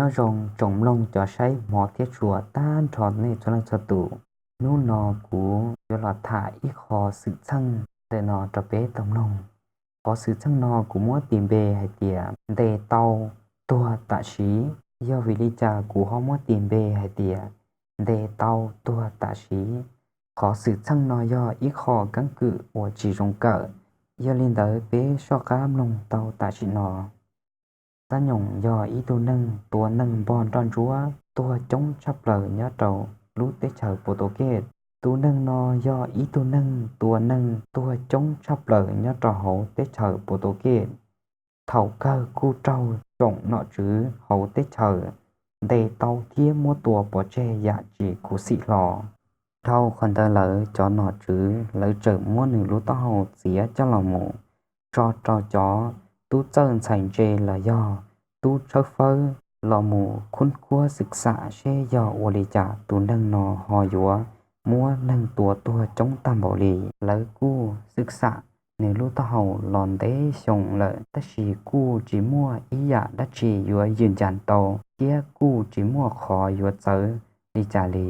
Nyob zoo tsoom mloog cov saib hmov thiab tshua tag nrho nej txhua leej txhua tus. Hnub no kuv yuav los tham ib qho xwm txheej ntawm no rau peb tau mloog. Qhov xwm txheej no kuv muab tis npe hais tias ntes tau tuag tam sim. Yog vim li cas kuv ho muab tis npe hais tias ntes tau tuag tam sim? Qhov xwm txheej no yog ib qho keeb kwm uas tsis zoo kawm, yog li ntawd peb soj qab mloog tau tam sim no. Xab Nyoom yog ib tug neeg tua neeg npog nroj ntsuab tuag coob tshaj plaws nyob rau lub teb chaws Puerto Kej. Tus neeg no yog ib tug neeg tua neeg tuag coob tshaj plaws nyob rau hauv teb chaws Puerto Kej. Thaum kawg kuj raug tsoom nom tswv hauv teb chaws ntes tau thiab muab tua pov tseg yam tsis khuv xim hlo. Dhau qhov ntawd lawm cov nom tswv lawv txawm muab nws lub taub hau txiav coj los mus tso rau cov tub txawj ntxhais ntse los yog tub tshawb fawb los mus khub khuab xwm xam seb yog ua li cas tus neeg no ho yuav muab neeg tua tuag coob tag npaum li. Lawv kuj xwm xam nws lub taub hau los ntev xyoo lawm tab sis kuj tsis muaj ib yam dab tsi yuav ywj ncav tau thiab kuj tsis muaj qhov yuav txawv li cas li.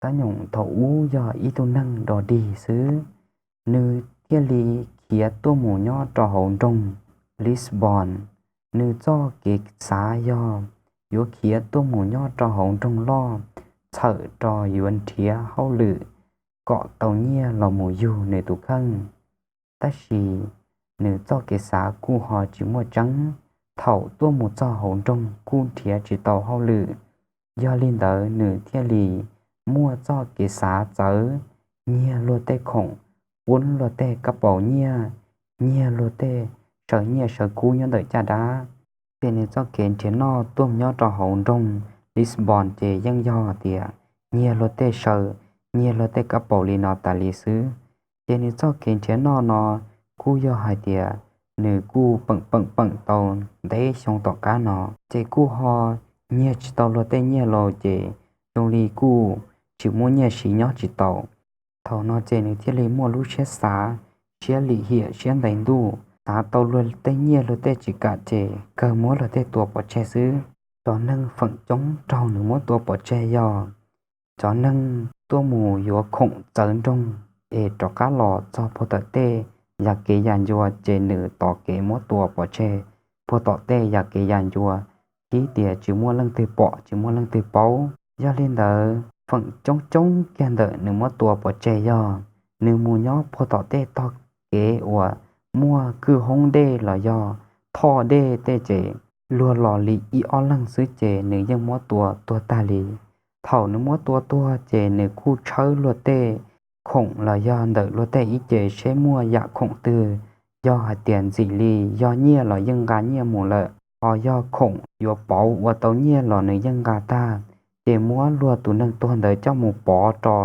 Xab Nyoom thaum ub yog ib tug neeg dog dig xwb, nws thiaj li khiav tuaj mus nyob rau hauv nroog Lisbon. Nws txoj kev xav yog yuav khiav tuaj mus nyob rau hauv nroog loj txhawm rau yuav nrhiav hauj lwm kom tau nyiaj los mus yug nws tus kheej. Tab sis nws txoj kev xav kuj ho tsis muaj tseeb. Thaum tuaj mus txog hauv nroog kuj nrhiav tsis tau hauj lwm, yog li ntawd nws thiaj li muaj txoj kev xav txawv, nyiag luag tej khoom, pub luag tej kab paus nyiaj, nyiag luag tej saw nyiaj saw kub nyob ntawm caj dab. Ces nws txoj kev nrhiav noj tuaj nyob rau hauv nroog Lisbon ces yeej yog tias nyiag luag tej saw, nyiag luag tej kab paus li no tas li xwb. Ces nws txoj kev nrhiav noj no kuj yog hais tias nws kuj peem peem peem tau ntev xyoo tom qab no, ces kuj ho nyiag tsis tau luag tej nyiaj los ces zoo li kuj tsis muaj nyiaj siv nyob tsis tau. Thaum no ces nws thiaj li muaj lub siab xav, siab lim hiam siab ntais ntuj, xav tau luag tej nyiaj luag tej tsis kam ces kawg muab luag tej tua pov tseg xwb. Cov neeg feem coob raug nws muab tua pov tseg yog cov neeg tuaj mus yuav khoom txawv nroog es rov qab los txog puag tom tej yam kev yam ncua ces nws tos kev muab tua pov tseg puag tom tej yam kev yam ncua, tib tias tsis muaj leej twg pom tsis muaj leej twg paub. Yog li ntawd feem coob coob kiag ntawm nws muab tua pov tseg yog nws mus nyob puag tom tej tog kev uas muaj kwj hoob dej los yog thoj dej tej ces luag los li ib ob leeg xwb ces nws yeej muab tua tuag tag li. Thaum nws muab tua tuag ces nws kuj tshawb luag tej khoom los yog ntawm luag tej ib ce seb muaj yam khoom twg, yog hais tias ntxim li yog nyiaj los yeej nqa nyiaj mus lawm, ho yog khoom yuav pauv ua tau nyiaj los nws yeej nqa tag. Ces muab luag tus neeg tuag ntawd coj mus pov rau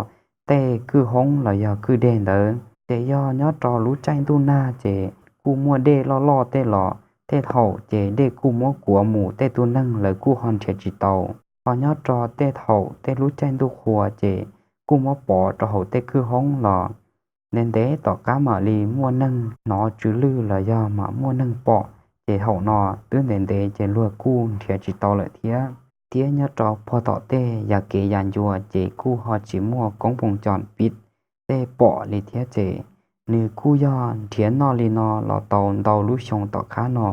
tej kwj hoob los yog kwj deg ntawd. Ces yog nyob rau lub caij ntuj nag ces kuj muaj dej loj loj tej los tej thaum ces dej kuj muab kuav mus tej tug neeg lawv kuj ho nrhiav tsis tau. Ho nyob rau tej thaum tej lub caij ntuj qhua ces kuj muab pov rau hauv tej kwj hoob los. Ntev ntev tom qab mam li muaj neeg hnov tsw lwj los yog mam muaj neeg pom, ces thaum no twb ntev ntev ces luag kuj nrhiav tsis tau lawm thiab. Thiab nyob rau puag tom tej yam kev yam ncua ces kuj ho tsis muaj koob poom cos piv tej pom li thiab ces nws kuj yog nrhiav noj li no los tau ntau lub xyoo tom qab no.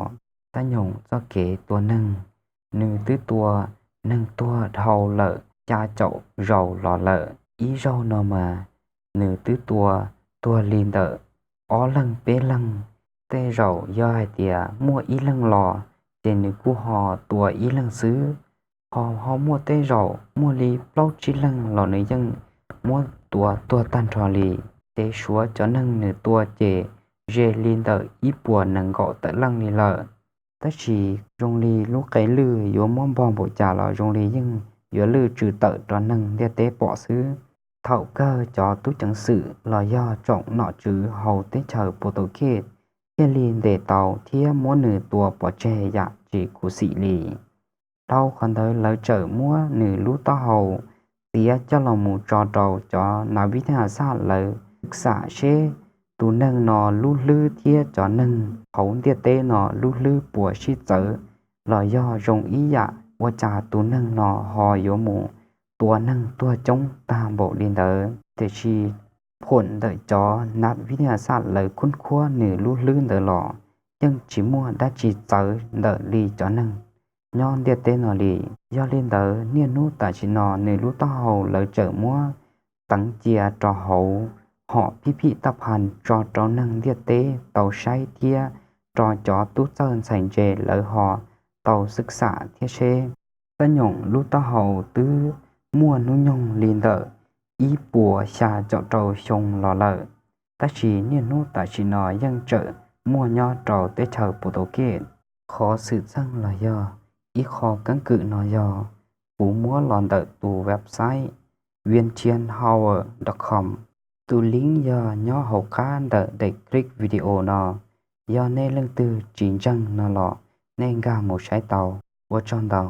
Xab Nyoom txoj kev tua neeg, nws twb tua neeg tuag dhau lawm xya caum zaus los lawm. Ib zaug no mas nws twb tua tuag li ntawm ob leeg peb leeg. Tej zaum yog hais tias muaj ib leeg los ces nws kuj ho tua ib leeg xwb. Ho ho muaj tej zaum muaj li plaub tsib leeg los nws yeej muab tua tuag tag nrho li. Ces suav cov neeg nws tua ces ze li ntawm ib puas nees nkaum tawm leej li lawm. Tab sis zoo li lub qe lwj yuav muab npog npaum cas los zoo li yeej yuav lwj tsw tawm rau neeg ntiaj teb pom xwb. Thaum kawg cov tub ceev xwm los yog tsoom nom tswv hauv teb chaws Puerto Kej thiaj li ntes tau thiab muab nws tua pov tseg yam tsis khuv xim li. Dhau qhov ntawd lawv txawm muab nws lub taub hau txiav coj los mus tso rau cov nav vij thaj xaj lawv xam seb tus neeg no lub hlwb thiab cov neeg hauv ntiaj teb no lub hlwb puas sib txawv los yog zoo ib yam ua cas tus neeg no ho yuav mus tua neeg tuag coob tag npaum li ntawd. Tiam sis phuam ntawm cov nat vib nias xaj lawv khub khuab nws lub hlwb ntawd los yeej tsis muaj dab tsi txawv ntawm li cov neeg nyob ntiaj teb no li. Yog li ntawd niaj hnub tam sim no nws lub taub hau lawv tseem muab teev cia rau hauv hom phij phij taj phas tso rau neeg ntiaj teb tau saib thiab rau cov tub txawj ntxhais ntse lawv ho tau xwb xam thiab seb. Txab nyoom lub taub hau twb muaj hnub nyoog li ntawm ib puas xya caum rau xyoo los lawm, tab sis niaj hnub tam sim no yeej tseem muaj nyob rau teb chaws Puerto Rico. Qhov xwm txheej los yog ib qho keeb kwm no yog kuv muab los ntawm tus website vientianhour dot com. Tus link yog nyob hauv qab ntawm daim clip video no. Yog nej leej twg tsis ntseeg no los nej nkag mus saib tau. Ua tsaug ntau.